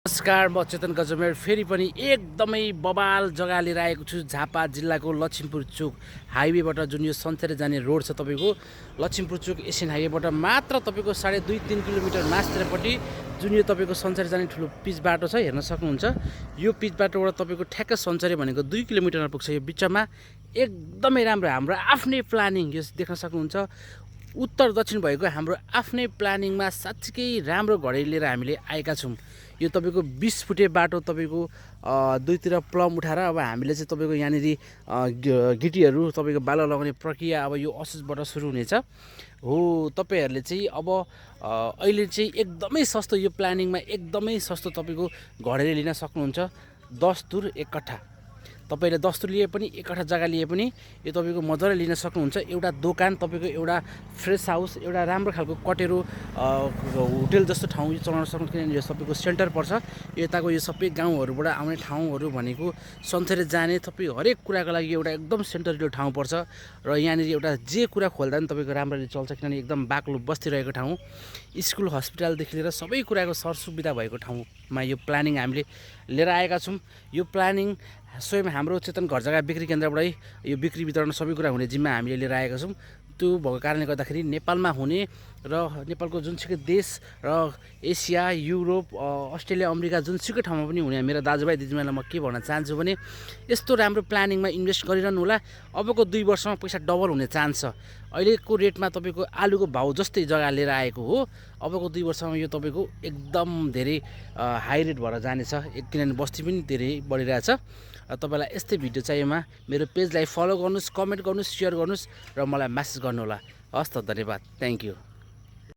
नमस्कार, म चेतन गजमेर फेरि पनि एकदमै बबाल जग्गा लिएर आएको छु। झापा जिल्लाको लक्ष्मीपुर चोक हाइवेबाट जुन यो सन्चेर जाने रोड छ तपाईँको लक्ष्मीपुर चोक एसियन हाइवेबाट मात्र तपाईँको 2.5-3 किलोमिटर मास्तिरपट्टि जुन यो तपाईँको सन्चेर जाने ठुलो पिच बाटो छ, हेर्न सक्नुहुन्छ। यो पिच बाटोबाट तपाईँको ठ्याक्क सन्चेर भनेको 2 किलोमिटरमा पुग्छ। यो बिचमा एकदमै राम्रो हाम्रो आफ्नै प्लानिङ यो देख्न सक्नुहुन्छ। उत्तर दक्षिण भएको हाम्रो आफ्नै प्लानिङमा साँच्चीकै राम्रो घडी लिएर हामीले आएका छौँ। यो तपाईँको 20 फुटे बाटो तपाईँको दुईतिर प्लम उठाएर अब हामीले चाहिँ तपाईँको यहाँनिर गिटीहरू तपाईँको बाला लगाउने प्रक्रिया अब यो असोजबाट सुरु हुनेछ हो। तपाईँहरूले चाहिँ अब अहिले चाहिँ एकदमै सस्तो यो प्लानिङमा एकदमै सस्तो तपाईँको घडेरी लिन सक्नुहुन्छ। 10 तुर 1 कट्ठा तपाईँले 10 तुर लिए पनि 1 कट्ठा जग्गा लिए पनि यो तपाईँको मजाले लिन सक्नुहुन्छ। एउटा दोकान तपाईँको एउटा फ्रेस हाउस एउटा राम्रो खालको कटेरो होटेल जस्तो ठाउँ यो चलाउन सक्नुहुन्छ। किनभने यो सबैको सेन्टर पर्छ। यताको यो सबै गाउँहरूबाट आउने ठाउँहरू भनेको सन्चेर जाने तपाईँ हरेक कुराको लागि एउटा एकदम सेन्टरिलो ठाउँ पर्छ। र यहाँनिर एउटा जे कुरा खोल्दा पनि तपाईँको राम्ररी चल्छ। किनभने एकदम बाक्लो बस्ती रहेको ठाउँ, स्कुल हस्पिटलदेखि लिएर सबै कुराको सरसुविधा भएको ठाउँमा यो प्लानिङ हामीले लिएर आएका छौँ। यो प्लानिङ स्वयं हाम्रो चेतन घर जग्गा बिक्री केन्द्रबाटै यो बिक्री वितरण सबै कुरा हुने जिम्मा हामीले लिएर आएका छौँ। त्यो भएको कारणले गर्दाखेरि नेपालमा हुने र नेपालको जुनसुकै देश र एसिया युरोप अस्ट्रेलिया अमेरिका जुनसुकै ठाउँमा पनि हुने मेरा दाजुभाइ दिदीबहिनीलाई म के भन्न चाहन्छु भने यस्तो राम्रो प्लानिङमा इन्भेस्ट गरिरहनु होला। अबको 2 वर्षमा पैसा डबल हुने चान्स छ। अहिलेको रेटमा तपाईँको आलुको भाउ जस्तै जग्गा लिएर आएको हो। अबको 2 वर्षमा यो तपाईँको एकदम धेरै हाई रेट भएर जानेछ। किनभने बस्ती पनि धेरै बढिरहेछ। तपाईँलाई यस्तै भिडियो चाहिएमा मेरो पेजलाई फलो गर्नुहोस्, कमेन्ट गर्नुहोस्, सेयर गर्नुहोस् र मलाई मेसेज गर्नुहोला। हस् त, धन्यवाद, थ्याङ्क यू।